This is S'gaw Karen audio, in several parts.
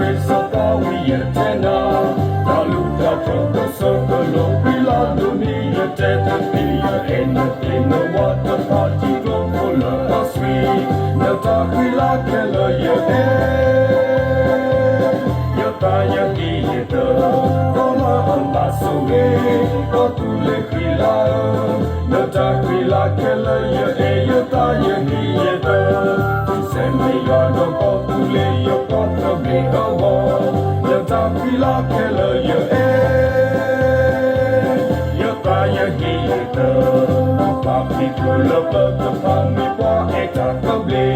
စီၤပၤဝံယတဲနၤ, တၢ်လုၢ်တၢ်ထီၣ်ကစၢၢ်ကလိၤ ဝံလီၤဒိၣ်မံယတဲတသ့ ယအဲၣ်နသ့ၣ်နဝၤတဖၣ်ထံကျိဖိလၢအဆှံ, နတၢ်ဃံလၤခဲလၢာ်ယအဲၣ် ယသးယဟ့ၣ်ယတၢၢ်, ကီလၢအဘၣ်ဆိၣ်ဂ့ၤ, ကီၢ်သူလ့ၤဃံလၤဧၢ, နတၢ်ဃံလၤခဲလၢာ်ယအဲၣ် ယသးယဟ့ၣ်ယတၢၢ်, ထူစဲးမ့ၢ်ယွၤဒီးကီၢ်သူလ့ၤယပှၤသဘျ့အဂီၢ်, နတၢ်ဃံလၤခဲလၢာ်ယအဲၣ် ယသးယဟ့ၣ်ယတၢၢ်, ပှၤဖံးဖုလၢပျၢၤတဖၣ်မ့ၢ်ပှၤအဲၣ်တၢ်သဘျ့,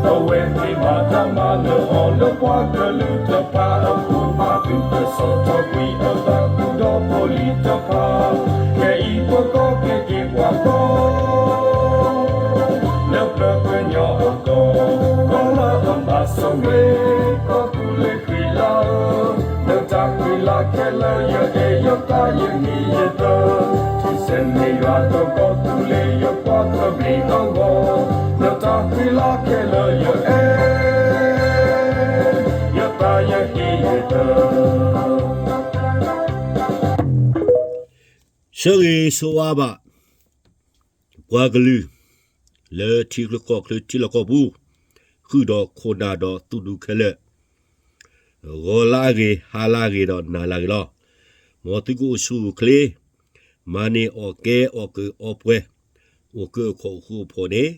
အဝဲသ့ၣ်ဘၣ်တၢ်မၤနၢၤအီၤလၢပှၤကလုာ်တဖၣ်အပူၤ, ဘၣ်သုးကစီၣ်ထီၣ်ကွံာ်အသးဃုာ်ဒီးဖိလံၤတဖၣ်, ခဲအံၤပကီၢ်က့ၤက့ၤပှၤကီၢ် လၢပျၢၤကညီအကီၢ်, ကီၢ်လၢအဘၣ်ဆိၣ်ဂ့ၤ, ကီၢ်သူလ့ၤဃံလၤဧၢ, နတၢ်ဃံလၤခဲလၢာ်ယအဲၣ် ယသးယဟ့ၣ်ယတၢၢ်, ထူစဲးမ့ၢ်ယွၤဒီးကီၢ်သူလ့ၤယပှၤသဘျ့အဂီၢ်, နတၢ်ဃံလၤခဲလၢာ်ယအဲၣ် ယသးယဟ့ၣ်ယတၢၢ် ဆၢဂ့ၤဆၢဝါဘၣ် ပှၤကလုာ် လၢထံချၢကီၢ်ချၢထံလီၢ်ကီၢ်ပူၤ, ဃုာ်ဒီးခိၣ်နၢ်ဒီးသူၣ်ဒူခဲလၢာ်, ဂီၤလၢအဂ့ၤ, ဟါလၢအဂ့ၤဒီးနၤလၢအဂ့ၤလီၤ. မ်သုကအိၣ်ဆူၣ်အိၣ်ချ့, မၤန့ၢ်အီၣ်ကဲအီၣ်ကၢအီပှဲၤ, အိၣ်ကၢအိၣ်ခိးအိၣ်ဃူအိၣ်ဖိးန့ၣ်,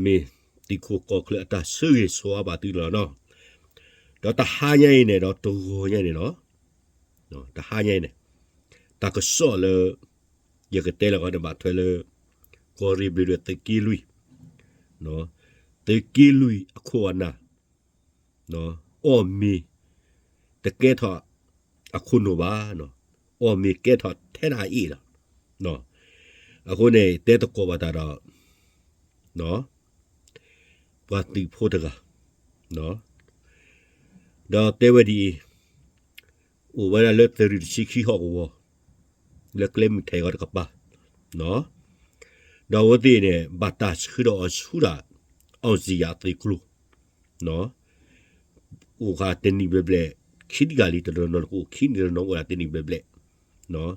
မ့ၢ်တံၤခိၣ်ကီၢ်ချၢအတၢ်ဆၢဂ့ၤဆၢဝါဘၣ်သုန့ၣ်လီၤ. ဒီးတဟါညါအံၤန့ၣ်ဒီးတဂီၤညါအံၤန့ၣ်လီၤ. တဟါညါအံၤန့ၣ် တၢ်ကစီၣ်လၢ ယကတဲလၢအဂီၢ်န့ၣ် ဘၣ်ထွဲလၢ ကီၢ်ရ့ၣ်ဘျ့းဒိၣ်သုးက့လွံၢ်, သုးက့လွံၢ်အခိၣ်အနၢ် အီၣ်မ့ၤတကဲထီၣ်အခိၣ်နူာ်ဘၣ်, အီၣ်မ့ၤကဲထီၣ်ထဲဒၣ်အအ့ၣ်လီၤ. အဃိန့ၣ် တဲသကိးဘၣ်တၢ်ဒီး ပှၤသုးဖိတဂၤ, ဒီးတဲဝဲဒ်အံၤ, အိၣ်ဝဲဒၣ်လၢသုးရ့ၣ်တဆံခံဟီၣ်ကဝီၤ, လၢကျဲမုၢ်ထဲးဂီၤတကပၤ, ဒီးအဝဲသ့ၣ်န့ၣ် ဘၣ်တၢ်ဆှၢဒီးအီၤဆူဒၣ် အောင်ဇေယျအသုးကျိၤ, အိၣ်ဃာ်တနံၣ်ဘျဲၣ်ဘျဲၣ်, ခံတဂၤလံ, တနီၤနီၤကအိၣ်ခံနံၣ်, တနီၤနီၤအိၣ်ဒၣ်တနံၣ်ဘျဲၣ်ဘျဲၣ်,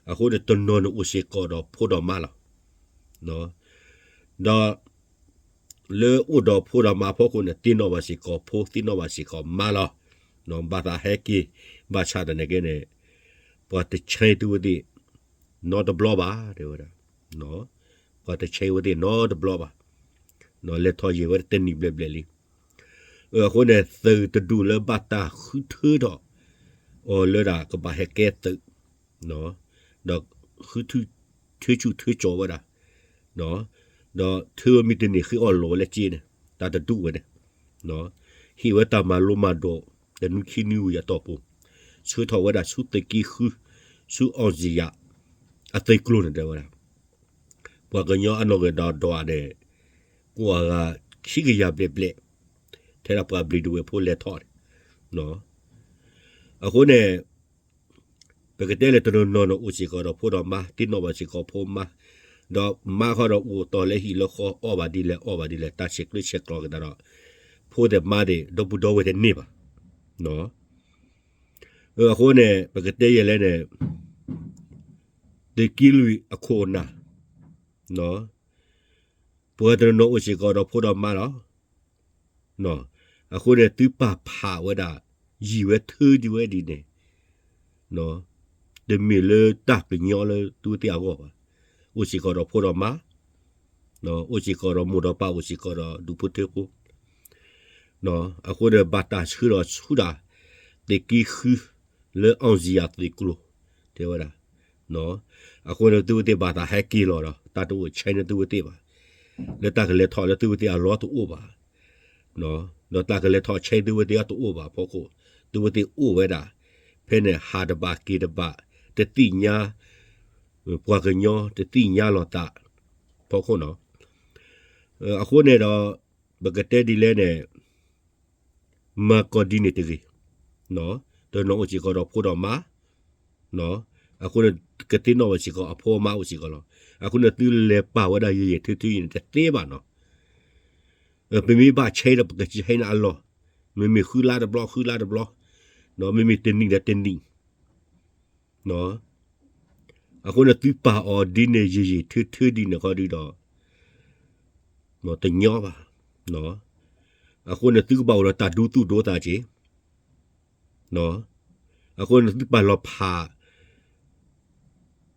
အဃိန့ၣ် တနီၤန့ၣ်အိၣ်စ့ၢ်ကီးဒီးဖိဒီးမါလီၤ. ဒီး လၢအိၣ်ဒီးဖိဒီးမါအဖီခိၣ်န့ၣ် သ့ၣ်နီၣ်ဘၣ်စ့ၢ်ကီးဖိ, သ့ၣ်နီၣ်ဘၣ်စ့ၢ်ကီးမါလီၤ. ဘၣ်သးဟဲက့ၤ, ဘၣ်ဆၣ်သနာ်က့န့ၣ် ပှၤတဆဲးသုဝဲသ့ၣ် နီတဘျီဘၣ် တဲဝဲဒၣ်, ပှၤတဆဲးဝဲသ့ၣ်နီတဘျီဘၣ်, လဲၤထီၣ်ယံာ်ဝဲတနံၣ်ဘျဲၣ်ဘျဲၣ်လံ. အဃိန့ၣ် သုးတဒူၣ်လၢဘၣ်တၢ်ဃုထၢထီၣ်အီၤလၢဒၣ်ကဘၣ်ဟဲကဲသုး, ဒီးဃုထၢ, ထၢဆူၣ်ထၢကၠီဝဲဒၣ်, ဒီးထၢဝဲမ့ၢ်တန့ၢ်ဃ့အီၣ်လီၤဝဲလၢစ့န့ၣ်, တၢ်တဒူၣ်ဝဲန့ၣ်, ဟ့ၣ်ဝဲတၢ်မၤလိမၤဒိး တနွံခံနွံဝံၤအတီၢ်ပူၤ, ဆှၢထီၣ်ဝဲဒၣ်ဆူသုးက့ဃု, ဆူ အောင်ဇေယျ အသုးကျိၤန့ၣ် တဲဝဲဒၣ် ပှၤကညီအနီၢ်ဂံၢ်ဒီးဒွးန့ၣ် ကအိၣ်အဂၤခံကယၤဘျဲၣ်ဘျဲၣ်, ထဲဒၣ်ပှၤဘျံးဒဝဲၢ်ဖိလဲၤထီၣ်န့ၣ်, အဃိန့ၣ် ပကတဲလၢတနီၤနီၤန့ၣ် အိၣ်စ့ၢ်ကီးဒီးဖိဒီးမါ, သ့ၣ်နီၣ်ဘၣ်စ့ၢ်ကီးဖိမါ, ဒီးမါခီဒီးအိၣ်တီၢ်လၢဟံၣ်လၢဃီ အီၣ်ဘၣ်ဒ်လဲၣ်အီၣ်ဘၣ်ဒ်လဲၣ်, တၢ်ဆဲးကျၢဆဲးကျိးက့ၤသးဒီး ဖိသ့ၣ်မါသ့ၣ် ဒီပုၢ်ဒီဝဲၢ်တန့ၢ်ဘၣ်. အဃိန့ၣ် ပကတဲယဲၢ်လဲၣ်န့ၣ် သုးက့လွံၢ်အခိၣ်အနၢ်, ပှၤတနီၤနီၤအိၣ်စ့ၢ်ကီးဒီးဖိဒီးမါလီၤ. အဃိန့ၣ် သုပာ်ဖျါဝဲဒၣ် ယံာ်ဝဲထၢဒံးဝဲဒ်န့ၣ်, တမ့ၢ်လၢတၢ်ပညိလၢသုဝဲသ့ၣ်အဂီၢ်ဘၣ်. အိၣ်စ့ၢ်ကီးဒီးဖိဒီးမါ, အိၣ်စ့ၢ်ကီးဒီးမိၢ်ဒီးပၢ်, အိၣ်စ့ၢ်ကီးဒီးဒူၣ်ဖိထၢဖိ, အဃိန့ၣ် ဘၣ်တၢ်ဆှၢဒီးဆူဒၣ် သုးက့ဃု လၢ အောင်ဇေယျ သုးကျိၤ တဲဝဲဒၣ်, အဃိန့ၣ် သုဝဲသ့ၣ်ဘၣ်သးဟဲက့ၤလီၤဒီး တၢ်တအိၣ်ဆဲးန့ၢ်သုဝဲသ့ၣ်ဘၣ်, လၢတၢ်ကလဲၤထီၣ်လၢသုဝဲသ့ၣ်အလီၢ်တအိၣ်ဘၣ်, ဒီးတၢ်ကလဲၤထီၣ်ဆဲးသုဝဲသ့ၣ်အတအိၣ်ဘၣ်အဖီခိၣ်, သုဝဲသ့ၣ်အိၣ်ဝဲဒၣ် ဖဲန့ၣ်ဟးတဘၣ်က့ၤတဘၣ်, တသ့ၣ်ညါ ပှၤကညီ တသ့ၣ်ညါလီၤသး ဖီခိၣ်နီၤ. အဃိန့ၣ်ဒီး ပကတဲဒ်လဲၣ်န့ၣ် မၤကီၢ်ဒ်န့ၣ်တဂ့ၤ, တနီၤအိၣ်စ့ၢ်ကီးဒီးဖိဒီးမါ, အဃိန့ၣ် ကသ့ၣ်နီၣ်ဝဲစ့ၢ်ကီးအဖိအမါအိၣ်စ့ၢ်ကီးလီၤ. အဃိန့ၣ် သုလဲၤပာ်ဝဲဒၣ်ယံာ်ယံာ်ထၢထၢအံၤန့ၣ် တသ့ဘၣ်နီၤ. ပမ့ၢ်ဘၣ်ဆဲးဒီး ပကဆဲးန့ၢ်အလီၢ်, မ့မ့ၢ်ဃုလါတဘျီ ဃုလါတဘျီ, မ့မ့ၢ်တနံၣ်ဒီးတနံၣ်, အဃိန့ၣ်သုပာ်အီၤဒ်န့ၣ်ယံာ်ယံာ်ထၢထၢဒ်န့ၣ်ခီဒုဒီး တညီဘၣ်. အဃိန့ၣ်သုကဘၣ်အိၣ်ဒီးတၢ်ဒူသူၣ်ဒူသးက့ၤ, အဃိန့ၣ်သုပာ်လီၤဖး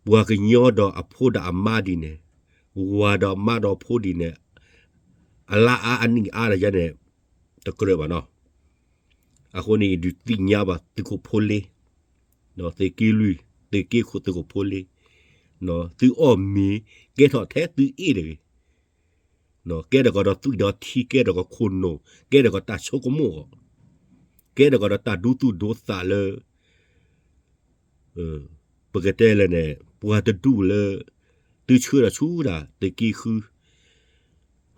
ပှၤကညီဒီးအဖိဒီးအမါဒ်န့ၣ်, ဝၤဒီးမါဒီးဖိဒ်န့ၣ်, အလါအါအနံၣ်အါဒီးယါန့ၣ် တကြၢးဘၣ်နီၤ. အဃိန့ၣ် ယဒုးသ့ၣ်ညါဘၣ်သုးခိၣ်ဖိလ့, သုးက့လွံၢ်, သုးက့ခိၣ်သုးခိၣ်ဖိလ့, သုအီၣ်မ့ၤ ကဲထီၣ်ထဲသုအ့ၣ်တဂ့ၤ, ကဲထီၣ်ကဒီးသွံၣ်ဒီးထံ ကဲထီၣ်ကဒီးခိၣ်နူာ် ကဲထီၣ်ကဒီးတၢ်ဆိကမိၣ်အီၤ, ကဲထီၣ်ကဒီးတၢ်ဒူသူၣ်ဒူသးလၢ ပကတဲလဲၣ်န့ၣ် ပှၤတဒူၣ်လၢ သုဆှၢဒီးဆူဒၣ် သုးက့ဃု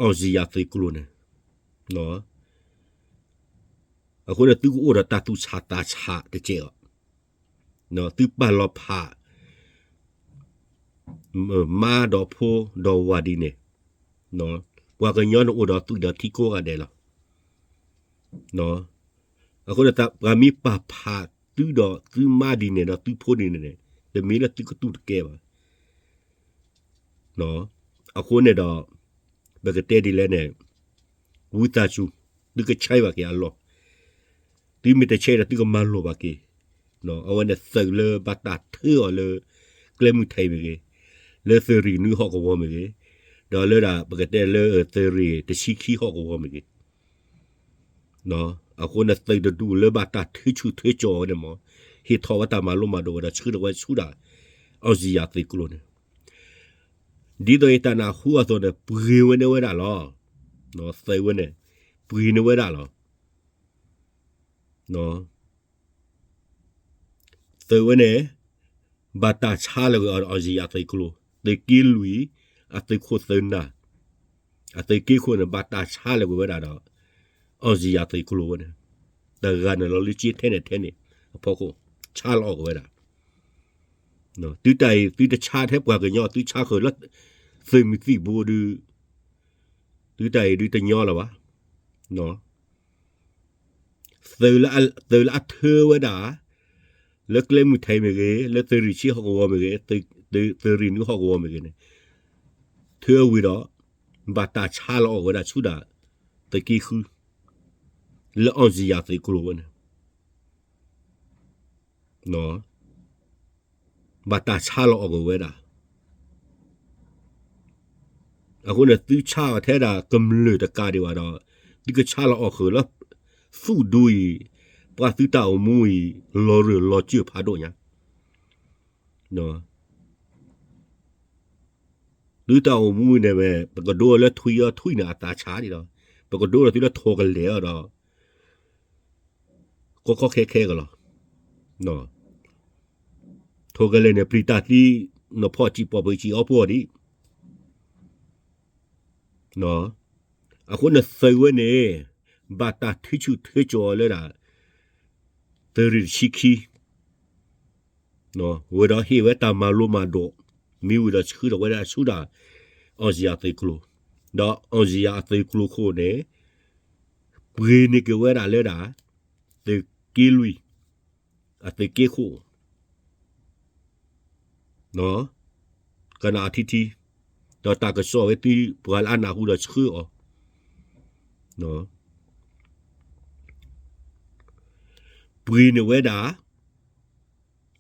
အောင်ဇေယျ သုးကျိၤန့ၣ်, အဃိန့ၣ်သုကအိၣ်ဒီးတၢ်သူၣ်ဆးသးဆးတကဲးအီၤ, သုပာ်လီၤဖး မါဒီးဖိဒီးဝၤဒ်န့ၣ်, ပှၤကညီန့ၣ်အိၣ်ဒီးသွံၣ်ဒီးထံကိးဂၤဒဲးလီၤ. အဃိန့ၣ် ပှၤမ့ၢ်ပာ်ဖးသုဒီးသုမါဒ်န့ၣ်ဒီး သုဖိဒ်န့ၣ်န့ၣ် တမ့ၢ်လၢသုကတူၢ်တကဲဘၣ်. အဃိန့ၣ်ဒီး ပကတဲဒ်လဲၣ်န့ၣ် ဝံသးစူၤ သုကဆဲးဘၣ်က့ၤအလီၢ်, သုမ့ၢ်တဆဲးဒီးသုကမၤလိာ်ဘၣ်က့ၤ, အဝဲန့ၣ်သုးလၢဘၣ်တၢ်ထၢအီၤလၢ ကျဲမုၢ်ထံးမ့ၢ်ဂ့ၤ, လၢသုးရ့ၣ်နွံဟီၣ်ကဝီၤမ့ၢ်ဂ့ၤ, ဒီးလၢဒၣ်ပကတဲလၢသုးရ့ၣ်တဆံခံဟီၣ်ကဝီၤမ့ၢ်ဂ့ၤ, အဃိန့ၣ်သုးတဒူၣ်လၢဘၣ်တၢ်ထၢဆူၣ်ထၢကၠီၤဝဲန့ၣ်မ့ၢ် ဟ့ၣ်ထီၣ်ဝဲတၢ်မၤလိမၤဒိးဝဲဒီးဆှၢထီၣ်ဝဲဆူဒၣ် အောင်ဇေယျ သုးကျိၤန့ၣ်, ဒ်သိးယတၢ်နၢ်ဟူအသိးန့ၣ် ပှ့ၤဝဲန့ၢ်ဝဲဒၣ်လီၤ. သုးဝဲန့ၣ် ပှ့ၤန့ၢ်ဝဲဒၣ်လီၤ. သုးဝဲန့ၣ် ဘၣ်တၢ်ဆါလီၤကွံာ်အီၤဒီး အောင်ဇေယျ သုးကျိၤ, သုးက့လွံၢ် အသုးခိၣ်သုးနၢ် အသုးက့ခိၣ်န့ၣ် ဘၣ်တၢ်ဆါလီၤကွံာ်ဝဲဒၣ်ဒီး အောင်ဇေယျ သုးကျိၤဝဲန့ၣ်, တဂၤန့ၣ်လီၤလၢကၠ့ထဲန့ၣ်ထဲန့ၣ် အဖီခိၣ် ဆါလီၤအီၣ်ကွံာ်ဝဲဒၣ်. သုတၢ်အံၤ သုတဆါထဲပှၤကညီ သုဆါဃုာ်လၢ သုးမုၢ်သံၣ်ဘိဒုး သုတၢ်အံၤဒုးတညီလၢၤဘၣ်. သုးလၢအထၢဝဲဒၣ် လၢကျဲမုၢ်ထံးမ့ၢ်ဂ့ၤ, လၢသုးရ့ၣ်ဆံဟီၣ်ကဝီၤမ့ၢ်ဂ့ၤ, သုးရ့ၣ်နွံဟီၣ်ကဝီၤမ့ၢ်ဂ့ၤန့ၣ်, ထၢဝံၤဒီး ဘၣ်တၢ်ဆါလီၤအီၣ်ဝဲဒၣ်ဆူဒၣ် သုးက့ဃု လၢအောင်ဇေယျ သုးကျိၤဝဲန့ၣ် ဘၣ်တၢ်ဆါလီၤအီၣ်ကွံာ်ဝဲဒၣ်. အဃိန့ၣ် သုဆါအီၣ်ထဲဒၣ်ကမျၢၢ်တကးဒံးဘၣ်ဒီး သုကဆါလီၤအီၣ်ဃုာ်လၢ သူၣ်ဒူအံၤ, ပှၤသုတၢ်အိၣ်မူအံၤ လီၤရၢၢ်လီၤစၢၢ်ဖးဒိၣ်ညါ. သုတၢ်အိၣ်မူန့ၣ်ဝဲ ပကဒိလၢထွံၣ်အီၤထွံၣ်န့ၣ် အသးဆါဒံးဒီး ပကဒိလီၤသုလၢထိၣ်ကလဲာ်အီၤဒီး ကီကီခဲခဲကလီၤ. ထိၣ်ကလဲာ်န့ၣ် ပျံၤတၢ်သံ နဖီၣ်စံၣ်ပီၣ်ပှ့ၤစံၣ်အီၣ်ပှီၢ်ဒံး. အဃိန့ၣ်သုးဝဲန့ၣ် ဘၣ်တၢ်ထုးဆူၣ်ထုးကၠီၤလၢဒၣ် သုးရ့ၣ်တဆံခံ ဝဲဒီးဟ့ၣ်ဝဲတၢ်မၤလိမၤဒိး မ့ၢ်ဝံၤဒီးဆှၢထီၣ်ဝဲဒၣ်ဆူဒၣ် အောင်ဇေယျ သုးကျိၤ, ဒီးအောင်ဇေယျ အသုးကျိၤခိၣ်န့ၣ် ပှ့ၤန့ၢ်က့ၤဝဲဒၣ်လၢဒၣ် သုးက့လွံၢ် အသုးက့ခိၣ် ကနၣ်အထံထံ, ဒီးတၢ်ကစီၣ်ဝဲသုပှၤလၢအနၢ်ဟူဒီးဆှၢအီၤ, ပှ့ၤန့ၢ်ဝဲဒၣ်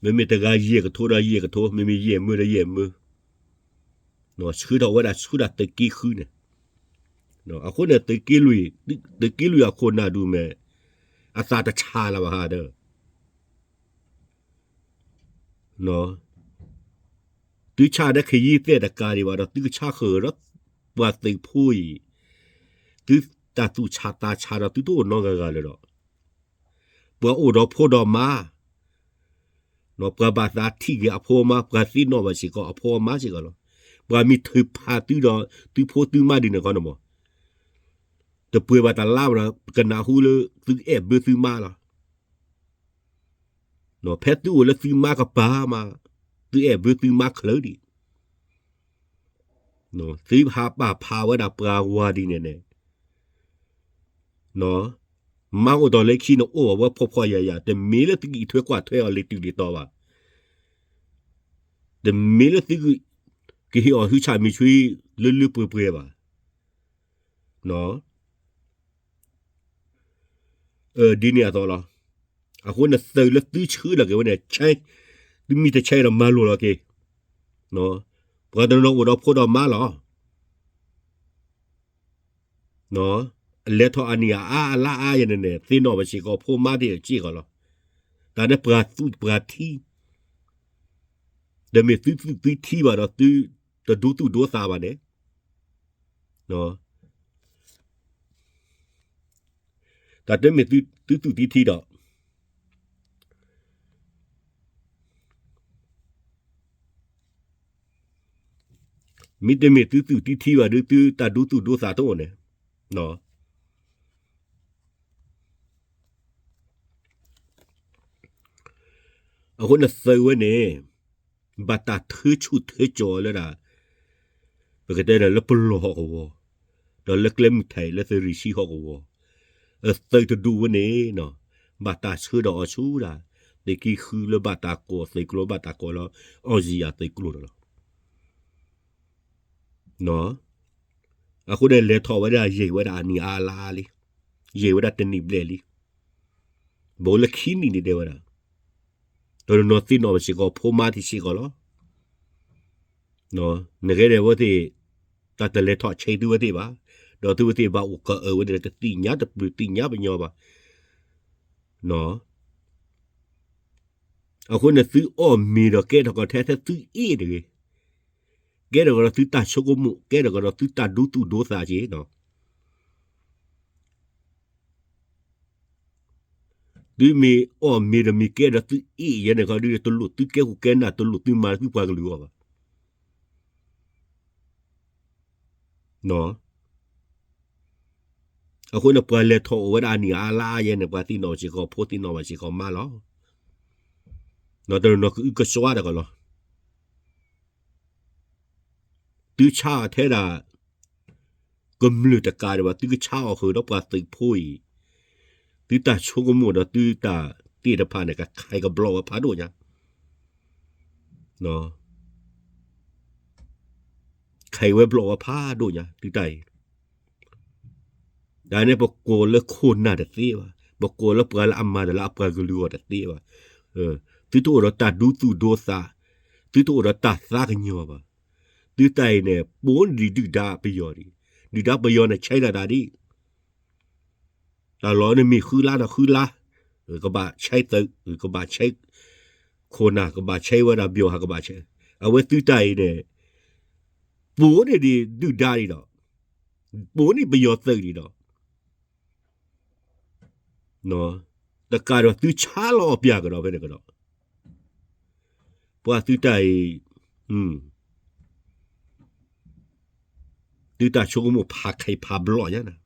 မ့မ့ၢ်တဂၤယဲၢ်ကထိဒီးယဲၢ်ကထိ, မ့မ့ၢ်ယဲၢ်မၢဒီးယဲၢ်မၢ, ဆှၢထီၣ်ဝဲဒၣ်ဆှၢဒၣ်သုးက့ဃုန့ၣ်, အဃိန့ၣ် သုးက့လွံၢ်အခိၣ်နၢ်ဒုးမဲာ် အသးတဆါလၢၤဘၣ်ဟးဒီး သုဆါဒီးခ့ယံသဲၣ်တကးဒံးဘၣ်ဒီး သုကဆါဃုာ်ဒီး ပှၤသုးဖိအံၤ သုတၢ်သူၣ်ဆါသးဆါဒီးသုတအိၣ်နီတဂၤဂၤလၢၤဒီး ပှၤအိၣ်ဒီးဖိဒီးမါ, ပှၤဘၣ်သးထံၣ်က့ၤအဖိအမါ, ပှၤသ့ၣ်နီၣ်ဘၣ်စ့ၢ်ကီးအဖိအမါစ့ၢ်ကီးလီၤ. ပှၤမ့ၢ်ထုးဖးသုဒီး သုဖိသုမါဒ်န့ၣ်ခီန့ၣ်မး, တပှဲၤဘၣ်တလါဘၣ်ဒီး ပကနၢ်ဟူလၢသုအဲၣ်ဘၢသုမါလီၤ. ဖဲသုအိၣ်လၢသုမါကပၤမး, သုအဲၣ်ဘၢသုမါချၢဒံး, သုဟးပာ်ဖးဝဲဒၣ်ပှၤဝၤဒ်န့ၣ်န့ၣ်, မါအိၣ်ဒီးလၢခံန့ၣ်အိၣ်ဝဲဖှီၣ်ဖှီၣ်ယာ်ယာ်, တမ့ၢ်လၢသုကအံးထွဲကွၢ်ထွဲအီၤလၢတုၤလၢတီၤဘၣ်. တမ့ၢ်လၢသုကဟ့ၣ်အီၤဟုၣ်ဆၣ်မ့ၢ်ဆှံ လၢလၢပှဲၤပှဲၤဘၣ်. ဒ်န့ၣ်အသိးလီၤ. အဃိန့ၣ်သုးလၢသုဆှၢဒီးက့ၤဝဲန့ၣ် ဆဲး, သုမ့ၢ်တဆဲးဒီးမၤလိာ်လီၤက့ၤ. ပှၤတနီၤအိၣ်ဒီးဖိဒီးမါလီၤ. အလဲၤထီၣ်အနံၣ်အါအါအါအါယဲန့ၣ်န့ၣ် သ့ၣ်နီၣ်ဘၣ်စ့ၢ်ကီးဖိမါသ့ၣ်စ့ၢ်ကီးလီၤ. တၢ်န့ၣ်ပှၤသူၣ်ပှၤထံ, တမ့ၢ်သုသူၣ်သုထံဘၣ်ဒီးသုတဒူသူၣ်ဒိသးဘၣ်န့ၣ် တၢ်တမ့ၢ်သုသူၣ်သုထံဒီး မ့တမ့ၢ်သုသူၣ်သုထံဘၣ်ဒီးသုတၢ်ဒူသူၣ်ဒိသးတအိၣ်န့ၣ်. အဃိန့ၣ်သုးဝဲန့ၣ် ဘၣ်တၢ်ထၢဆူၣ်ထၢကၠီၤလၢဒၣ် ပကတဲန့ၣ်လၢပလီၢ်ဟီၣ်ကဝီၤ, ဒီးလၢကျဲမုၢ်ထံးလၢသုးရ့ၣ်ဆံဟီၣ်ကဝီၤ, သုးတဒူဝဲန့ၣ် ဘၣ်တၢ်ဆှၢဒီးအီၤဆူဒၣ် သုးက့ဃုလၢဘၣ်တၢ်ကိးသုးကျိၤ ဘၣ်တၢ်ကိးလၢ အောင်ဇေယျသုးကျိၤန့ၣ်လီၤ. အဃိန့ၣ်လဲၤထီၣ်ဝဲဒၣ်ယံာ်ဝဲဒၣ်အနံၣ်အါလါလံ, ယံာ်ဝဲဒၣ်တနံၣ်ဘျဲၣ်လံ, ဘူးလၢခံနံၣ်န့ၣ်ဒဲဝဲဒၣ်, ဒီးနီၤသ့ၣ်နီၣ်ဘၣ်စ့ၢ်ကီးဖိမါသ့ၣ်စ့ၢ်ကီးလီၤ. နကဲဒဲးဝဲသ့ၣ် တၢ်တလဲၤထီၣ်ဆဲးသုဝဲသ့ၣ်ဘၣ်, ဒီးသုဝဲသ့ၣ်ဘၣ်အိၣ်ကအၢဝဲန့ၣ် တသ့ၣ်ညါတပျုာ်သ့ၣ်ညါပညီဘၣ်. အဃိန့ၣ်သုအီၣ်မ့ၤဒီးကဲထီၣ်ကီးထဲထဲသုအ့ၣ်တဂ့ၤ, ကဲထီၣ်ကီးဒီးသုတၢ်ဆိကမိၣ်, ကဲထီၣ်ကီးဒီးသုတၢ်ဒူသူၣ်ဒိသးက့ၤနီၤ. သုမ့ၢ်အီၣ်မ့ၤဒီးမ့ၢ်ကဲဒီးသုအ့ၣ်ယဲန့ၣ်ခီဒုး တလိၣ်သုကဲဃူကဲနၢ် တလိၣ်သုမၤသုပှၤကလုာ်အဂီၢ်ဘၣ်. အဃိန့ၣ်ပှၤလဲၤထီၣ်အိၣ်ဝဲဒၣ်အနံၣ်အါလါယဲန့ၣ် ပှၤသ့ၣ်နီၣ်ဘၣ်စ့ၢ်ကီးဖိသ့ၣ်နီၣ်ဘၣ်စ့ၢ်ကီးမါလီၤ. နီၤတနီၤကအုကစွါတကီးလီၤ. သုဆါအီၤထဲဒၣ် ကမျၢၢ်တကးဒံးဘၣ် သုကဆါအီၤဃုာ်ဒီးပှၤသုးဖိအံၤ, သုတၢ်ဆိကမိၣ်ဒီးသုတၢ်သ့ၣ်တဖၣ်န့ၣ် ကခဲကဘျီဝဲဖးဒိၣ်ညါ, ခဲဝဲဘျီဝဲဖးဒိၣ်ညါ သုတၢ်အံၤ တၢ်န့ၣ်ပကိးလၢခိၣ်နၢ်တသ့ဘၣ်, ပကိးလၢပှၤလၢအမၤတၢ်လၢအပှၤကလုာ်အဂီၢ်တသ့ဘၣ်. သုတအိၣ်ဒီးတၢ်ဒူသူၣ်ဒိသး, သုတအိၣ်ဒီးတၢ်သးကညီၤဘၣ်. သုတၢ်အံၤန့ၣ် ပိာ်န့ၢ်ဒံးဒုၣ်ဒါပယီၤဒံး, ဒုၣ်ဒါပယီၤန့ၣ်ဆဲးတၢ်ဒၣ်ဒံး, တၢ်လီၤန့ၣ်မ့ၢ်ဃုလါဒီးဃုလါ, ကဘၣ်ဆဲးသုး, ကဘၣ်ဆဲးခိၣ်နၢ်, ကဘၣ်ဆဲးဝဲဒၣ်ဘျီၣ်ဟး, ကဘၣ်ဆဲး, အဝဲသုတၢ်အံၤန့ၣ် ပိာ်န့ၢ်ဒံးဒုၣ်ဒါဒံးဒီး, ပိာ်န့ၢ်ပယီၤသုးဒံးဒီး တကးဒီးသုဆါလီၤအီၤပျၢ်ကဒီးဖဲန့ၣ်ကဒီး, ပှၤသုတၢ်အံၤ, သုတၢ်ဆိကမိၣ်ဖးခဲဖးဘျီၣ်ညါန့ၣ်,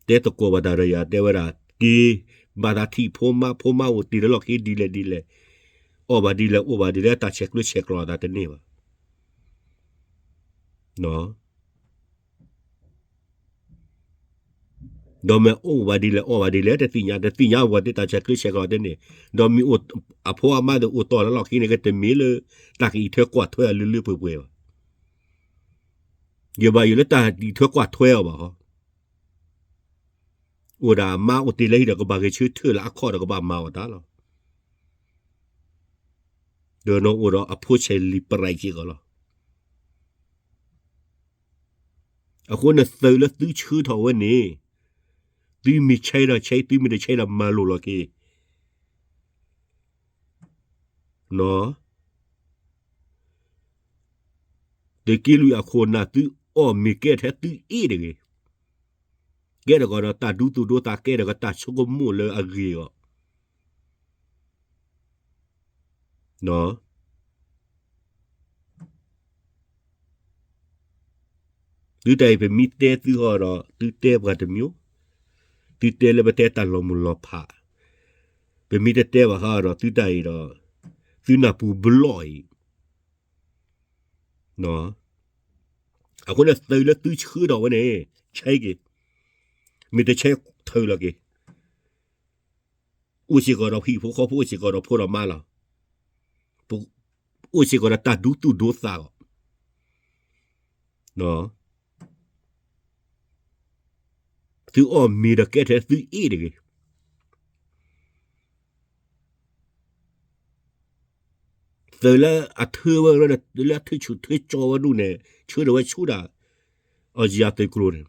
တဲသကိးဘၣ်တၢ်ဒီးယၤတဲဝဲဒၣ်, က့ၤဘၣ်သးထံၣ်ဖိမါ, ဖိမါအိၣ်တ့ၢ်လၢလီၢ်ခံဒ်လဲၣ်ဒ်လဲၣ်, အီၣ်ဘၣ်ဒ်လဲၣ် အိၣ်ဘၣ်ဒ်လဲၣ်, တၢ်ဆဲးကျၢဆဲးကျိးအသးတန့ၢ်ဘၣ်. ဒီးမ့ၢ်အိၣ်ဘၣ်ဒ်လဲၣ် အီၣ်ဘၣ်ဒ်လဲၣ် တသ့ၣ်ညါ, တသ့ၣ်ညါဝဲသ့ၣ်တၢ်ဆဲးကျၢဆဲးကျိးတန့ၢ်, ဒီးမ့ၢ်အိၣ်အဖိအမါသ့ၣ်အိၣ်တီၢ်လၢလီၢ်ခံန့ၣ် ကတမ့ၢ်လၢတၢ်ကအံးထွဲကွၢ်ထွဲအီၤလၢလၢပှဲၤပှဲၤဘၣ်. ယဘၣ်ယိၣ်လၢတၢ်အံးထွဲကွၢ်ထွဲအီၤဘၣ်ဟီ, အိၣ်ဒၣ်အမါအိၣ်တ့ၢ်လၢဟံၣ်ဒီးကဘၣ်ဂဲၤဆၢထၢၣ်လၢအခီၣ်ဒီးကဘၣ်မၤအီၣ်တၢ်လီၤ. ဒီးနအိၣ်ဒီးအဖိဆဲးလံာ်ပရံးစ့ၢ်ကီးလီၤ. အဃိန့ၣ်သုးလၢသုဆှၢထီၣ်ဝဲန့ၣ်, သုမ့ၢ်ဆဲးဒီးဆဲး, သုမ့ၢ်တဆဲးဒီးမၤလိာ်လီၤက့ၤ. သုးက့လွံၢ်အခိၣ်နၢ် သုအီၣ်မ့ၤကဲထဲသုအ့ၣ်တဂ့ၤ. ကဲထီၣ်ကဒီးတၢ်ဒူသူၣ်ဒိသး ကဲထီၣ်ကဒီးတၢ်ဆိကမိၣ်လၢအဂ့ၤအဂီၢ် သုတၢ်အံၤ ပမ့ၢ်တဲသုဟီဒီး သုတဲပှၤတမံၤ, သုတဲလၢပတဲတၢ်လီၤမုၢ်လီၤဖး, ပမ့ၢ်တတဲဘၣ်ဟီဒီး သုတၢ်အံၤဒီး သုနၢ်ပူၤဘျီၣ်အံၤ အဃိန့ၣ်သုးလၢသုဆှၢထီၣ်ဝဲန့ၣ် ဆဲးက့ၤ, မ့ၢ်တဆဲးထၢၣ်လီၤက့ၤ, အိၣ်စ့ၢ်ကီးဒီးဟံၣ်ဖိဃီဖိ အိၣ်စ့ၢ်ကီးဒီးဖိဒီးမါလီၤ. အိၣ်စ့ၢ်ကီးဒီးတၢ်ဒိသူၣ်ဒိသးအီၤ, သုအီၣ်မ့ၤဒီးကဲထဲသုအ့ၣ်တဂ့ၤ. သုးလၢအထၢဝဲလၢအထၢဆူၣ်ထၢကၠီဝဲဒၣ်န့ၣ် ဆှၢထီၣ်ဝဲဆူဒၣ် အီၣ်ယံၤယၤသုးကျိၤန့ၣ်,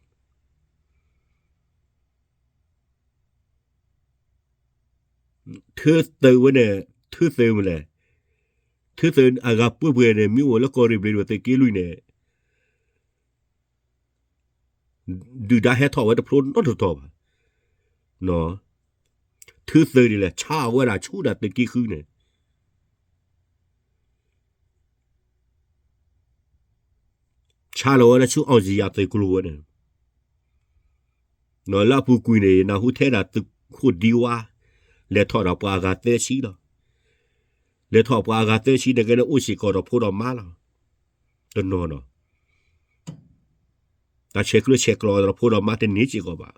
ထၢသုးဝဲန့ၣ်, ထၢသုးမ့ၢ်လဲၣ်, ထၢသုးအဂၤပှဲၤပှဲၤန့ၣ် မ့ၢ်အိၣ်လၢကီၢ်ရ့ၣ်ဘျ့ဒိၣ်သုးက့လွံၢ်န့ၣ် ဒုၣ်ဒါဟဲထီၣ်ဝဲတဖျိနီတတီၤဘၣ်. ထၢသုးဒ်လဲၣ် ဆါဝဲဒၣ်ဆူဒၣ်သုးက့ဃုန့ၣ်, ဆါလီၤဝဲဒၣ်ဆူအီၣ်ယံၤယၤသုးကျိၤဝဲန့ၣ်, လၢအပူၤကွံာ်န့ၣ် နၢ်ဟူထဲဒၣ်သုးခိၣ်ဒံဝါ လဲၤထီၣ်ဒီးပှၤအဂၤသၢဆံလီၤ. လဲၤထီၣ်ပှၤအဂၤသၢဆံန့ၣ်ကဲန့ၣ် အိၣ်စ့ၢ်ကီးဒီးဖိဒီးမါလီၤ. တနီၤနီၤ တၢ်ဆဲးကျၢဆဲးကျိးဒီးဖိဒီးမါတန့ၢ်စ့ၢ်ကီးဘၣ်.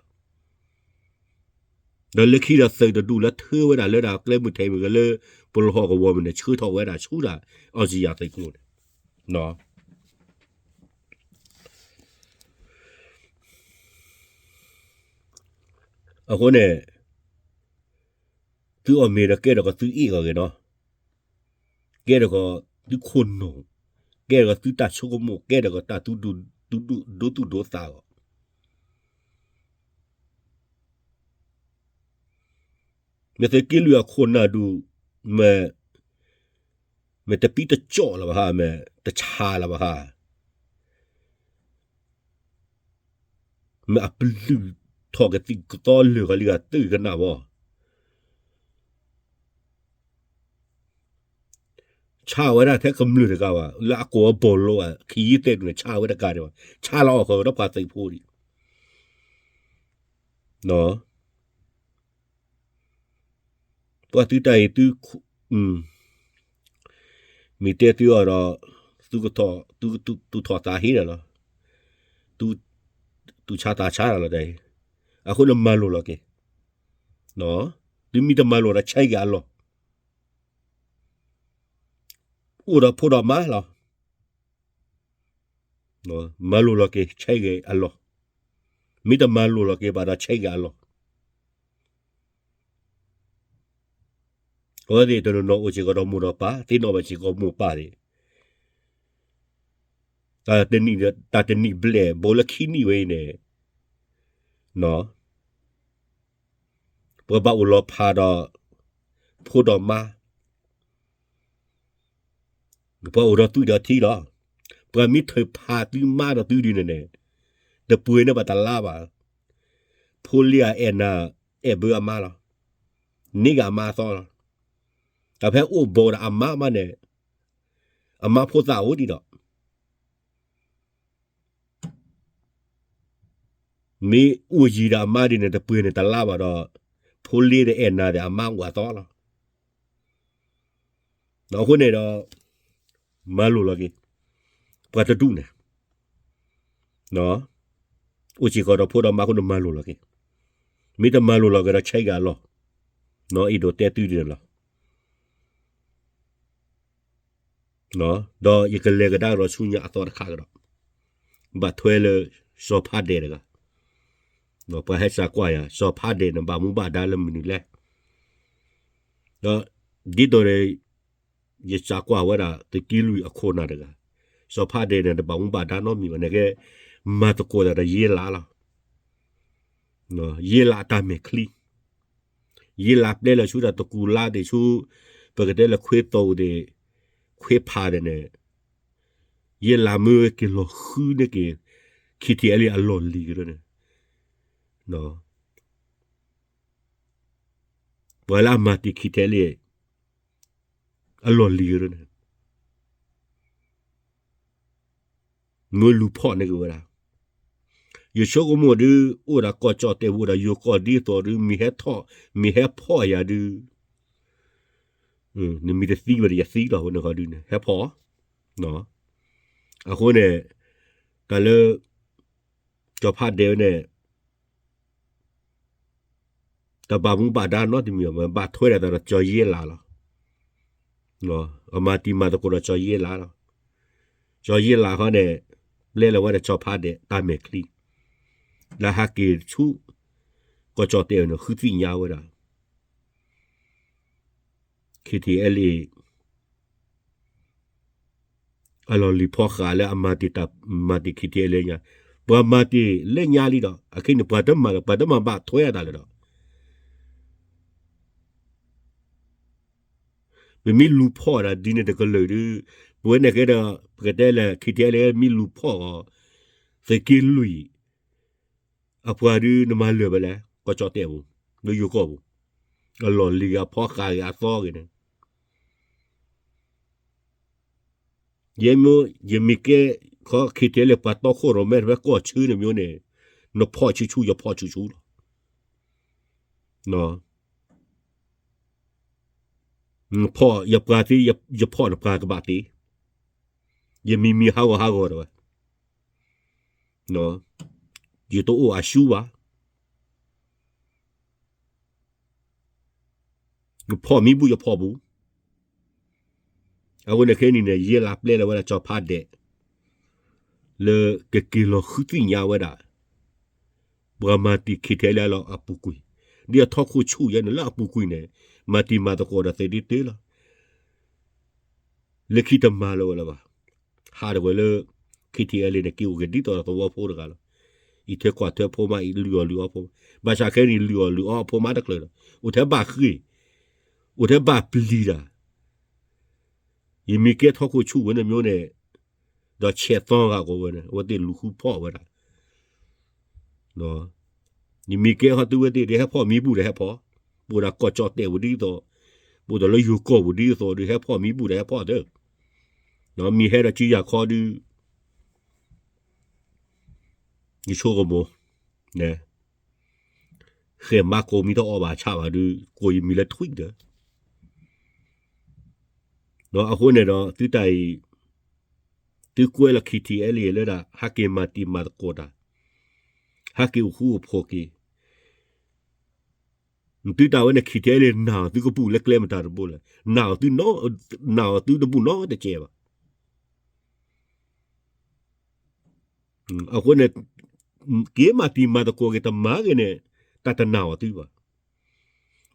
ဒီးလၢခံဒီးသုးတဒူၣ်လၢထၢဝဲဒၣ်လၢဒၣ်ကျဲမုၢ်ထံးမ့ၢ်ဂ့ၤလၢ ပလီၢ်ဟီၣ်ကဝီၤမ့ၢ်န့ၣ် ဆှၢထီၣ်ဝဲဒၣ်ဆူဒၣ် အီၣ်စံယၤသုးကျိၤန့ၣ်, အဃိန့ၣ် သုအီၣ်မ့ၤဒီးကဲထီၣ်ကီးသုအ့ၣ်ဂီၤဂ့ၤနီၤ, ကဲထီၣ်ကီးသုခိၣ်နူာ်, ကဲထီၣ်ကီးသုတၢ်ဆိကမိၣ်, ကဲထီၣ်ကီးတၢ်ဒိသူၣ်ဒိသးဂီၢ်. မ့ၢ်သုးက့လွံၢ်အခိၣ်နၢ်ဒူၣ်, မ့ၢ်, မ့ၢ်တပံတကၠီၣ်လၢၤဘၣ်ဧါ, မ့ၢ်တဆါလၢၤဘၣ်ဧါ, မ့ၢ်အပလုၢ်ထီၣ်ကသံၣ်ကသီလၢာ်ဂီၤလံဂၤ သုကနၣ်ဘၣ် ဆါဝဲဒၣ်ထဲကမျၢၢ်တဂၤဘၣ်, လၢအကိးအဘီၣ်လိအခံယုၢ်သဲးဒူၣ်န့ၣ် ဆါဝဲတကးဒံးဘၣ်, ဆါလီၤအီၣ်ဃီၤဒီးပှၤသုးဖိဒံး, ပှၤသုတၢ်အံၤသု, မ့ၢ်တဲသုအီၤဒီး, သုကထီၣ်, သုကသူၣ်ထီၣ်သးဟ့ဒီးလီၤ, သူၣ်ဆါသးဆါဒီးလီၤတၢ်အံၤ, အဃိန့ၣ်မၤလိာ်လီၤက့ၤ, သုမ့ၢ်တမၤလိာ်ဒီးဆဲးက့ၤအလီၢ် အိၣ်ဒီးဖိဒီးမါလီၤ. မၤလိာ်လီၤက့ၤ ဆဲးဂ့ၤအလီၢ်, မ့ၢ်တမၤလိာ်လီၤက့ၤဘၣ်ဒီးဆဲးဂ့ၤအလီၢ်. အဝဲသ့ၣ်တနီၤနီၤအိၣ်စ့ၢ်ကီးဒီးမိၢ်ဒီးပၢ်, သ့ၣ်နီၣ်ဘၣ်စ့ၢ်ကီးမိၢ်ပၢ်သ့ၣ်, တၢ်တနံၣ်ဘျဲၣ် ဘူးလၢခံနံၣ်ဝဲအံၤန့ၣ် ပှၤဘၣ်အိၣ်လီၤဖးဒီး ဖိဒီးမါ, ပှၤအိၣ်ဒီးသွံၣ်ဒီးထံလီၤ. ပှၤမ့ၢ်ထုးဖးသုမါဒီးသုဒ်န့ၣ်န့ၣ်, တပှ့ၤန့ၢ်ဘၣ်တလါဘၣ်. ဖိလ့အအဲၣ်နၤ, အဲၣ်ဘၢအမါလီၤ. န့ၢ်က့ၤအမါအသီလီၤ. တၢ်ဖဲအိၣ်ဘူးဒီးအမါမးန့ၣ်, အမါဖိသၣ်အိၣ်ဒံးဒီး မ့ၢ်အိၣ်ယံၤဒီးအမါဒ်န့ၣ် တပှ့ၤန့ၢ်တလါဘၣ်ဒီး, ဖိလ့ဒီးအဲၣ်နၤဒီးအမါအိၣ်အသီလီၤ. အဃိန့ၣ်ဒီး, မၤလိာ်လီၤက့ၤ, ပှၤတဒူၣ်န့ၣ်, အိၣ်စ့ၢ်ကီးဒီးဖိဒီးမါအဃိန့ၣ်မၤလိာ်လီၤက့ၤ, မ့ၢ်တမၤလိာ်လီၤက့ၤဒီးဆဲးက့ၤအလီၢ်, အဲၣ်ဒိးတဲသုဒ်န့ၣ်လီၤ. ဒီးယကလဲၤကဒါကဒီးဆူညါအသီတခါကဒီး, ဘၣ်ထွဲလၢ စီၤဖးဒဲးတဂၤ, ပှၤဟဲစးကွၢ်ယၤ စီၤဖးဒဲးန့ၣ် ဘၣ်မူဘၣ်ဒါလၢမနုၤလဲၣ်. ဒီးဒ်သိးန့ၣ် ယစးကွၢ်ဝဲဒၣ်သုးက့လွံၢ်အခိၣ်နၢ်တဂၤ, စီၤဖးဒဲးန့ၣ် တဘၣ်မူဘၣ်ဒါနီတမံၤဘၣ်န့ၣ်က့, မၤသကိးတၢ်ဒီးယ့လးလီၤ. ယ့လးအတၢ်မဲာ်ချံ, ယ့လးပျဲလီၤဆူတၢ်တကူၤလါသ့ၣ်ဆူ, ပကတဲလၢခွ့သိးသ့ၣ်, ခွ့ဖးသ့ၣ်န့ၣ်, ယ့လးမၢက့ၤလီၤဃုန့ၢ်က့ၤ ခံထံၣ်အဲလံအလီၢ်လံၤကဒီးန့ၣ်, ပှၤလၢအမၤတ့ၢ်ခံထံၣ်အဲလံ အလီၢ်လံၤကဒီးန့ၣ် မၢလူၤဖီၣ်န့ၢ်က့ၤဝဲဒၣ်. ယဆိကမိၣ်ဒုး အိၣ်ဒၣ်ကီၢ်ကၠီၣ်တဲာ်ဝဲဒၣ် ယိၤကီၢ်ဒ်သိးဒုး မ့ၢ်ဟဲထီၣ်, မ့ၢ်ဟဲဖီၣ်ယၤဒုး, နမ့ၢ်တသံဝဲဒီးယသံလီၤ ဝဲန့ၣ်ဃီဒုးန့ၣ် ဟဲဖီၣ်. အဃိန့ၣ် တၢ်လၢ စီၤဖးဒဲးဝဲန့ၣ် တၢ်ဘၣ်မူဘၣ်ဒါနီတမံၤဘၣ်, ဘၣ်ထွဲဒၣ်သးဒီးကၠီၤယ့လးလီၤ. အမၤတံၤမၤသကိးဒီးကၠီၤယ့လးလီၤ. ကၠီၤယ့လးခီန့ၣ် ပျဲလီၤဝဲဒီးကၠီၤဖးဒဲးတၢ်မဲာ်ချံ လၢဟဲက့ၤဆူ ကီၢ်ကၠီၣ်တဲာ်န့ၣ် ဃုသ့ၣ်ညါဝဲဒၣ် KTLA အလီၢ်လံၤဖီဃးလၢအမၤတ့ၢ်တၢ် မၤတ့ၢ် KTLA ညါ, ပှၤမၤတ့ၢ်လၢညါလံဒီး အခဲအံၤန့ၣ် ပှၤတမၤလၢၤ ပှၤတမၤဘၣ်ထွဲအတၢ်လၢၤဒီး ပမ့ၢ်လူၤဖီၣ်ဒၣ်ဒ်န့ၣ်တကလုာ်ဒီး ပဝဲန့ၣ်ကဲဒီး ပကတဲလၢ KTLA မ့ၢ်လူၤဖီၣ်အီၤ သုးက့လွံၢ် အပှၤဒုးနမၤလၢၤဝဲလဲၣ် ကီၢ်ကၠီၣ်တဲၣ်ပူၤ လၢယိၤကီၢ်ပူၤ အလီၢ်လံၤဂ့ၤ အဖီဃးဂ့ၤ အသီဂ့ၤန့ၣ် ယဲမ့ၢ် ယမ့ၢ်ကဲခီ KTLA ပှၤတီခိၣ်ရိၣ်မဲတဖၣ်ကီၢ်ဆၢန့ၣ်မ့ၢ်န့ၣ် နဖီၣ်ဆူၣ်ဆူၣ် ယဖီၣ်ဆူၣ်ဆူၣ်လီၤ. နဖီၣ်ယပှၤသ့ ယဖီၣ်နပှၤကဘၣ်သ့, ယမံၤမံၤဟးဂီၤဟးဂီၤတဝဲ ယတအိၣ်အဆူဘၣ်. ယဖီၣ်မံဘူၣ်ယဖီၣ်ဘူၣ်. အဃိန့ၣ်ခဲအံၤန့ၣ် ယဲလၢပျဲလီၤဝဲဒၣ်ကၠီၤဖးဒဲး လၢကက့ၤလီၤဃုသ့ၣ်ညါဝဲဒၣ် ပှၤမၤတ့ၢ် KTLA လၢအပူၤကွံာ်, ဒ်အထီခိၣ်ဆူၣ်ယဲန့ၣ်လၢအပူၤကွံာ်န့ၣ် မၤတံၤမၤသကိးဒီးသုးဒ်တ့ၢ်လီၤ. လၢခံတမၤလၢၤဝဲလၢၤဘၣ်. ဟးဒၣ်ဝဲလၢ KTLA န့ၣ် က့ၤအိၣ်က့ၤဒ်သိးဒီးသဝီဖိတဂၤလီၤ. အံးထွဲကွၢ်ထွဲဖိမး အံးလုၢ်အီၣ်လုၢ်အီဖိ, ဘၣ်ဆၣ်ခဲအံၤန့ၣ် လုၢ်အီၣ်လုၢ်အီဖိမးတချုးဒီး အိၣ်ထဲဘၣ်ဃ့ၢ်, အိၣ်ထဲဘၣ်ပျံၤတၢ် ယမ့ၢ်ကဲထီခိၣ်ဆူၣ်ဝဲန့ၣ်မ့ၢ်န့ၣ်, ဒီးဆဲးသီဂၤကီးဝဲန့ၣ် အဝဲသ့ၣ်လူၤဃုဖီၣ်ဝဲဒၣ်. ယမ့ၢ်ကဲဟီသုဝဲသ့ၣ်ဒီးဟဲဖီၣ်မံဘူၣ်ဒီးဟဲဖီၣ်, ပအိၣ်ဒီးကီၢ်ကၠီၣ်တဲၣ်ပူၤဒ်သိး, ပအိၣ်ဒီးလၢယိၤကီၢ်ပူၤဒ်သိးဒီး ဟဲဖီၣ်မံဘူၣ်ဒီးဟဲဖီၣ်သၢ, မ့ၢ်ဟဲဒီးစုယၤခီဒုး ယဆိကမိၣ်, ဃဲမၤကိးမံၤတအီၣ်ဘၣ်ဆၣ်ဘၣ်ဒုး ကိးယမံၤလၢထွံၣ်ဒီး, အဃိန့ၣ်ဒီး သုတၢ်အံၤ, သုကွဲးလီၤ KTLA လၢဒၣ် ဟဲက့ၤမၤတံၤမၤသကိးတၢ်, ဟဲက့ၤအိၣ်ဃူအိၣ်ဖိးက့ၤ, သုတၢ်ဝဲန့ၣ် KTLA နာ်အီၤသုကပူၤလၢကျဲမတၤတဘိလဲၣ်, နာ်အီၤသု, နာ်အီၤသုတဘူၣ်နီတစဲးဘၣ်. အဃိန့ၣ် က့ၤမၤတံၤမၤသကိးက့ၤတမၤဂ့ၤန့ၣ် တၢ်တနာ်အီၤသုဘၣ်.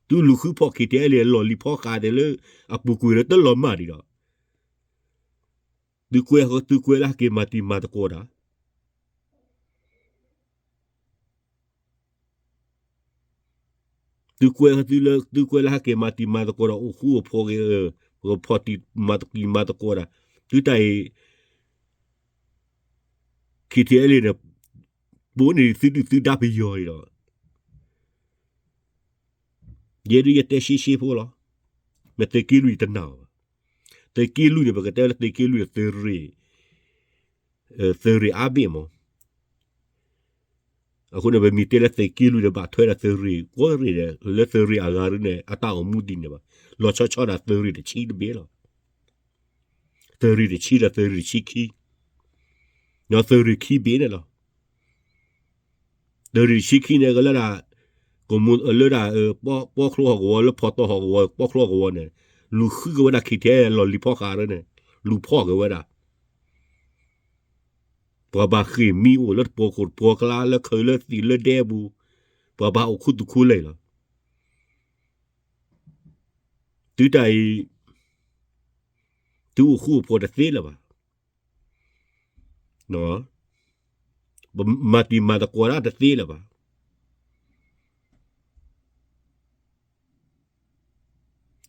သုလူၤဃုဖီၣ် KTLA လီၢ်လံၤဖီဃးဒဲးလၢအပူၤကွံာ်လၢတလီၤမၢ်ဒံးဒီး, သုကွဲး, သုကွဲးလၢဟဲက့ၤမၤတံၤမၤသကိးတၢ် သုကွဲးသုလၢ သုကွဲးလၢဟဲက့ၤမၤတံၤမၤသကိးဒီး အိၣ်ဃူအိၣ်ဖိးဂ့ၤ, ပကဖီၣ်တံၤမၤတံၤမၤသကိးတၢ်, သုတၢ်အံၤ KTLA န့ၣ် ပိန့ၢ်သုဒုၣ်သုဒါပယီၤအံၤဒီး, ယဲဒုးယတဲရှဲရှဲဖိလီၤ. မ့ၢ်သုးက့လွံၢ်တနာ်အီၤဘၣ်. သုးက့လွံၢ်န့ၣ် ပကတဲလၢသုးက့လွံၢ်န့ၣ် သုးရ့ၣ်, သုးရ့ၣ်အါဘ့ၣ်မး. အဃိန့ၣ် ပမ့ၢ်တဲလၢသုးက့လွံၢ်ဒီးဘၣ်ထွဲဒီးသုးရ့ၣ်ကိးရ့ၣ်ဒီး လၢသုးရ့ၣ်အဂၤဒုးန့ၣ် အတၢ်အိၣ်မူဒ်န့ၣ်ဘၣ်. လီၤဆီဆီဒၣ်သုးရ့ၣ်တဆံတဘ့ၣ်လီၤ. သုးရ့ၣ်တဆံဒီးသုးရ့ၣ်တဆံခံ, သုးရ့ၣ်ခံဘ့ၣ်န့ၣ်လီၤ. သုးရ့ၣ်တဆံခံန့ၣ် ကလၢဒၣ်, ကမူလၢဒၣ်, ပီချိဟီၣ်ကဝီၤ လၢဖီတီဟီၣ်ကဝီၤ ပီချိဟီၣ်ကဝီၤန့ၣ်, လူၤဃုက့ၤဝဲဒၣ် KTLA လီၢ်လံၤဖီဃးန့ၣ်, လူၤဖီၣ်က့ၤဝဲဒၣ် ပှၤဘၣ်ဃ့ၢ်မှံအိၣ်လၢတပှီၤခိၣ်တပှီၤကျါ လၢခၢးလၢသံးလၢဒဲပူၤ, ပှၤဘၣ်အိၣ်ခူသူၣ်ခူလံလီၤ. သုတၢ်အံၤ, သုအိၣ်ဃူအိၣ်ဖိးတသ့လၢၤဘၣ်. မၤတံၤမၤသကိးတၢ်တသ့လၢၤဘၣ်.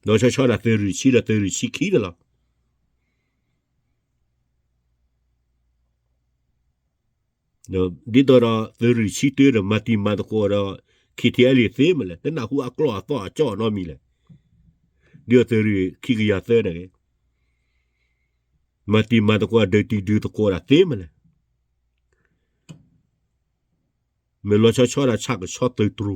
လီၤဆီဆီဒၣ်သုးရ့ၣ်ဆံဒီးသုးရ့ၣ်ဆံခံန့ၣ်လီၤ. ဒ်သိးဒီးသုးရ့ၣ်ဆံတၢဒီး မၤတံၤမၤသကိးဒီး KTLA သ့မလဲၣ်, တနၢ်ဟူအကျိာ်အသီအကၠီၣ်နီတမံၤလဲၣ်. ဒ်သိးသုးရ့ၣ်ခံကယၤသၢန့ၣ်ဂ့ၤ, မၤတံၤမၤသကိး ဒုးတံၤဒုးသကိးတၢ်သ့မလဲၣ်. မ့ၢ်လီၤဆီဆီဒၣ်ဆၣ်ကဆီသုးတြိ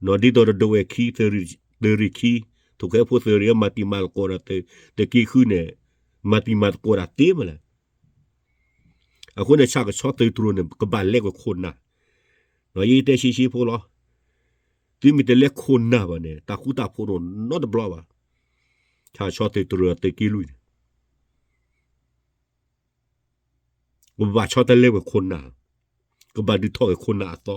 ၤ, ဒ်သိးဒီးဒဝဲၢ်ခံ, သုးရ့ၣ်ခံ, ထိၣ်ဃဲဖိသုးရ့ၣ်မၤတံၤမၤသကိးဒီးသုးက့ဃုန့ၣ်, မၤတံၤမၤသကိးတၢ်သ့မလဲၣ်. အဃိန့ၣ် ဆၣ်ကဆီသုးတြိၤန့ၣ် ကဘၣ်လဲၤကွံာ်ခိၣ်နၢ်, ယတဲရှဲရှဲဖိလီၤ. သုမ့ၢ်တလဲခိၣ်နၢ်ဘၣ်န့ၣ် တၢ်ဃူတၢ်ဖိးတအိၣ်နီတဘျီဘၣ်. ဆၣ်ဆီသုးတရၢသုးက့လွံၢ်န့ၣ် ကဘၣ်ဆီတလဲဝဲခိၣ်နၢ်, ကဘၣ်ဒုးထီၣ်ဝဲခိၣ်နၢ်အသီ,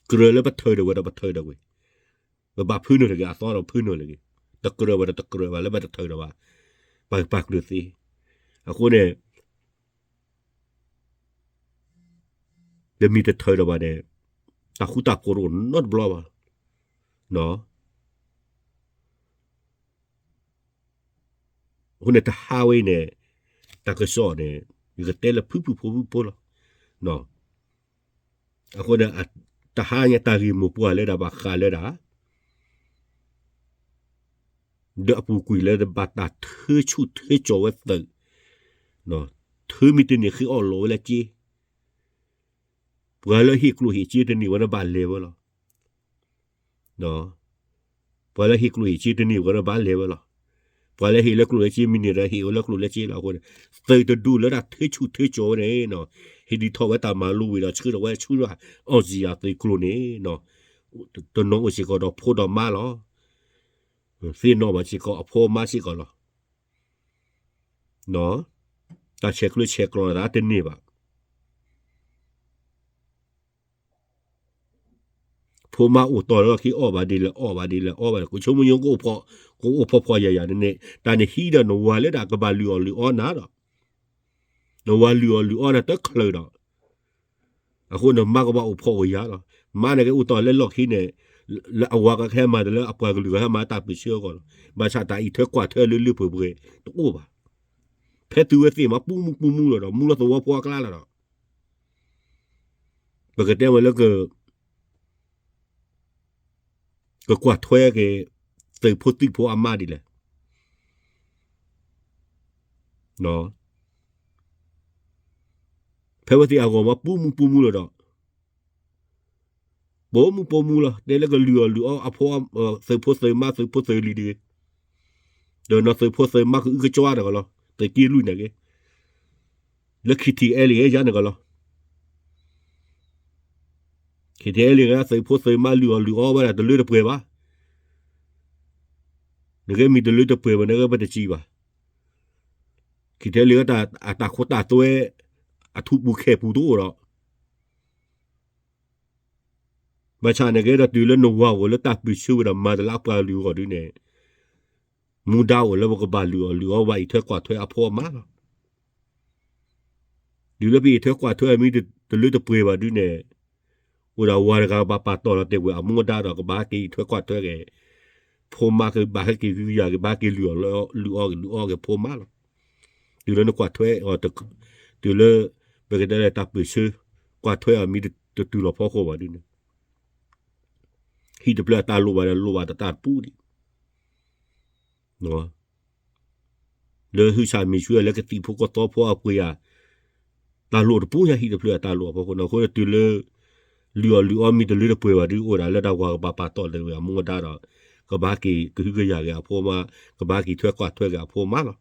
ကြၢးလၢပထၢဒီးဝဲဒီးပထၢဒီးဝဲ, ပဘၣ်ဖုနုာ်တဂ့ၤအသီဒီးဖုနုာ်တဂ့ၤ, တကြၢးဝဲဒီးတကြၢးဘၣ်လၢပတထၢဒီးဘၣ်, ပပာ်ကျၢၤသ့. အဃိန့ၣ် ပမ့ၢ်တထၢဒီးဘၣ်န့ၣ် တၢ်ဃူတၢ်ဖိးတအိၣ်နီတဘျီဘၣ်. အဃိန့ၣ်တဟါဝဲအံၤန့ၣ် တၢ်ကစီၣ်န့ၣ် ယကတဲလၢဖုဖုဖိဖုဖိလီၤ. အဃိန့ၣ် တဟါညါတၢ်ဂ့ၢ်မိၢ်ပှၢ်လၢဒၣ်ဘၣ်ဃးလၢဒၣ် ဒီးအပူၤကွံာ်လၢဘၣ်တၢ်ထၢဆူၣ်ထၢကၠီၤဝဲသုး, ထၢမံၤတန့ၢ်ဃ့အီၣ်လီၤဝဲလၢက့, ပှၤလၢဟ့ၣ်ကျိၣ်ဟ့ၣ်စ့တန့ၢ်ဝဲန့ၣ်ဘၣ်လဲၤဝဲလီၤ. ပှၤလၢဟ့ၣ်ကျိၣ်ဟ့ၣ်စ့တန့ၢ်ဝဲန့ၣ်ဘၣ်လဲၤဝဲလီၤ. ပှၤလၢဟ့ၣ်လၢကျိၣ်လၢစ့မံၤန့ၣ်ဒီး ဟ့ၣ်ဝဲလၢကျိၣ်လၢစ့လီၤ. အဃိန့ၣ် သုးတဒူၣ်လၢတၢ်ထၢဆူၣ်ထၢကၠီၤဝဲန့ၣ် ဟ့ၣ်ဒုးထီၣ်ဝဲတၢ်မၤလိဝံၤဒီးဆှၢထီၣ်ဝဲဆူ အောင်ဇေယျ သုးကျိၤန့ၣ် တနီၤအိၣ်စ့ၢ်ကီးဒီးဖိဒီးမါလီၤ. သ့ၣ်နီၣ်ဘၣ်စ့ၢ်ကီးအဖိအမါစ့ၢ်ကီးလီၤ. တၢ်ဆဲးကျၢဆဲးကျိးတၢ်တန့ၢ်ဘၣ်. ဖိမါအိၣ်တီၢ်လၢလီၢ်ခံ အီၣ်ဘၣ်ဒ်လဲၣ် အီၣ်ဘၣ်ဒ်လဲၣ် အီၣ်ဘၣ်ဒ်လဲၣ် ကဆိကမိၣ်ညီ ကအိၣ်ဖှီၣ်ဖှီၣ်ယာ်ယာ်န့ၣ်န့ၣ် တၢ်န့ၣ်ဟံးဒီးနဝၤလၢဒၣ်ကဘၣ်လုၢ်အီၣ်လုၢ်အီနၤဒီး နဝၤလုၢ်အီၣ်လုၢ်အီနၤတချုးဒီး အဃိန့ၣ်မါကဘၣ်အိၣ်ဖှီၣ်အိၣ်ယာ်လီၤ. မါန့ၣ်ကအိၣ်တီၢ်လၢလီၢ်ခံန့ၣ် လၢအဝၤကဟဲမၤတၢ်လၢအပှၤကလုာ်ကဟဲမၤတၢ်ပၢၢ်ဆၢအဂီၢ်လီၤ. ဘၣ်ဆၣ်တၢ်အံးထွဲကွၢ်ထွဲလၢလၢပှဲၤပှဲၤတအိၣ်ဘၣ်. ဖဲသုဝဲသ့ၣ်မးပူမူပူမူလီၤဒီး မူလၢသဝီဖိအကျါလီၤဒီး ပကတဲဝဲလၢ ကကွၢ်ထွဲက့ၤ သုးဖိသုးဖိအမါဒ်လဲၣ်. ဖဲဝဲသ့ၣ်အဂီၢ်မးပူမူပူမူလီၤဒီး ပိာ်မူပိာ်မူလီၤ တဲလၢကလုၢ်အီၣ်လုၢ်အီအဖိ သုးဖိသုးမါသုးဖိသုးလံၤတဂ့ၤ ဒီးနီၢ်သုးဖိသုးမါကအုကကွၢ်တဂီၢ်လီၤ သုးက့လွံၢ်န့ၣ်က့ၤ လၢ KTLA ယါန့ၣ်ကီးလီၤ. KTLA သုးဖိသုးမါလုၢ်အီၣ်လုၢ်အီဝဲဒၣ်တလၢတပှဲၤဘၣ်. နကဲမ့ၢ်တလၢတပှဲၤဘၣ် နကဲပတစံးဘၣ်. KTLA အတၢ်ခိတၢ်သွဲ အထူပူၤခဲပူၤတအိၣ်ဒီး ဘၣ်ဆၣ်နကဲဒီးတုၤလၢနဝၤအိၣ်လၢတၢ်ပၢၢ်ဆၢဝဲဒီးမၤတၢ်လၢအပှၤကလုာ်အဂီၢ်ဒ်န့ၣ် မူဒါအိၣ်လၢပကဘၣ်လုၢ်အီၣ်လုၢ်အီဘၣ်အံးထွဲကွၢ်ထွဲအဖိအမါလီၤ. တုၤလၢပအံးထွဲကွၢ်ထွဲအမံၤတလၢတပှဲၤဘၣ်ဒ်န့ၣ် အိၣ်ဒၣ်ဝၤတဂၤဘၣ်ပာ်တီၢ်လီၤတဲာ်ဝဲအမူအဒါဒီးကဘၣ်ဟဲက့ၤအံးထွဲကွၢ်ထွဲက့ၤ ဖိမါကဘၣ်ဟဲက့ၤကဟုကယာ်က့ၤ ဘၣ်ဟဲက့ၤလုၢ်အီၣ်လုၢ်အီက့ၤဖိမါလီၤ. တုၤလၢနကွၢ်ထွဲ တုၤလၢ ပကတဲလၢတၢ်ပၢၢ်ဆၢ ကွၢ်ထွဲအမံၤတတုၤလီၤဖီခိၣ်ဘၣ်ဒ်န့ၣ် ဟံၣ်တဖျၢၣ်အတၢ်လိၣ်ဘၣ်ဒီးလိၣ်ဘၣ်တၢ်တပူၤဒံး လၢဟုၣ်ဆၣ်မံၤဆူၣ်လၢကသံၣ်ဖိကီၢ်သီဖိအပှ့ၤဧါ တၢ်လိၣ်တပူၤညါဟံၣ်တဖျၢၣ်အတၢ်လိၣ်အဖီခိၣ်န့ၣ် အဃိန့ၣ်တုၤလၢ လုၢ်အီၣ်လုၢ်အီမံၤတလၢတပှဲၤဘၣ်ဒ်အိၣ်ဒၣ်လၢတၢ်ဝၤကဘၣ်ပာ်တီၢ်လၢဝဲအမူအဒါဒီး ကဘၣ်ဟဲက့ၤကဟုကယာ်က့ၤအဖိမါ ကဘၣ်ဟဲက့ၤထွဲကွၢ်ထွဲက့ၤအဖိမါလီၤ.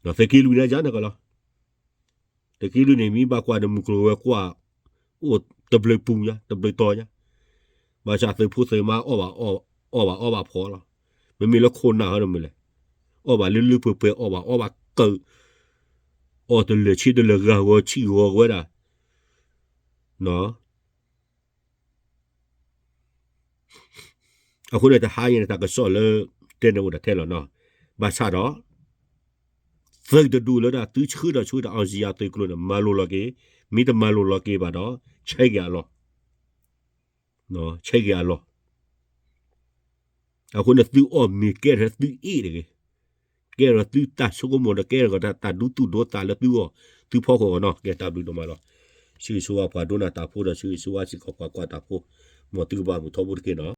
သုးက့လွံၢ်န့ၣ်ယါန့ၣ်ကီးလီၤ. သုးက့လွံၢ်န့ၣ် မ့ၢ်ဘၣ်ကွၢ်န့ၣ် မုၢ်ကျိၤဝဲၤကွာ် အိၣ်တဘျုးပူၤညါ တဘျုးတီၤညါ ဘၣ်ဆၣ်သုးဖိသုးမါ အီၣ်ဘၣ်အီဘၣ်ဖှီၣ်လီၤ. မ့မ့ၢ်လၢခိၣ်နၢ်ဟီန့ၣ်မ့ၢ်လဲၣ် အီၣ်ဘၣ်လၢလၢပှဲၤပှဲၤ အီၣ်ဘၣ်အီဘၣ်ကၢး အီၣ်တလၢာ်ဆ့တလၢာ်ဂၤဂီၤဆံးဂီၤဝဲဒၣ် အဃိန့ၣ်တဟါအံၤန့ၣ် တၢ်ကစီၣ်လၢတဲန့ၣ်အိၣ်ဒၣ်ထဲလီၤနီၤ. ဘၣ်ဆၣ်ဒီး သုးတဒူၣ်လၢဒၣ်သုဆှၢဒီးဆှၢဒီး အောင်ဇေယျ သုးကျိၤန့ၣ် မၤလိလီၤက့ၤ, မ့ၢ်တမၤလိလီၤက့ၤဘၣ်ဒီး ဆဲးက့ၤအလီၢ်, ဆဲးက့ၤအလီၢ်. အဃိန့ၣ်သုအီၣ်မ့ၤကဲထီၣ်သုအ့ၣ်တဂ့ၤ, ကဲထီၣ်သုတၢ်ဆိကမိၣ်ဒီးကဲထီၣ်တၢ်ဒူသူၣ်ဒိသးလၢသုဂီၢ်, သုဖီခိၣ်အဂီၢ်နီၤ. ကဲတၢ်ဘျုးဒိၣ်မးလီၤ. ဆၢဂ့ၤဆၢဝါပှၤဒိကနၣ်တၢ်ဖိဒီး ဆၢဂ့ၤဆၢဝါစ့ၢ်ကီးပှၤကွၢ်တၢ်ဖိ, မ်သုကဘၣ်မုာ်ထီဘိတက့ၢ်နီၤ.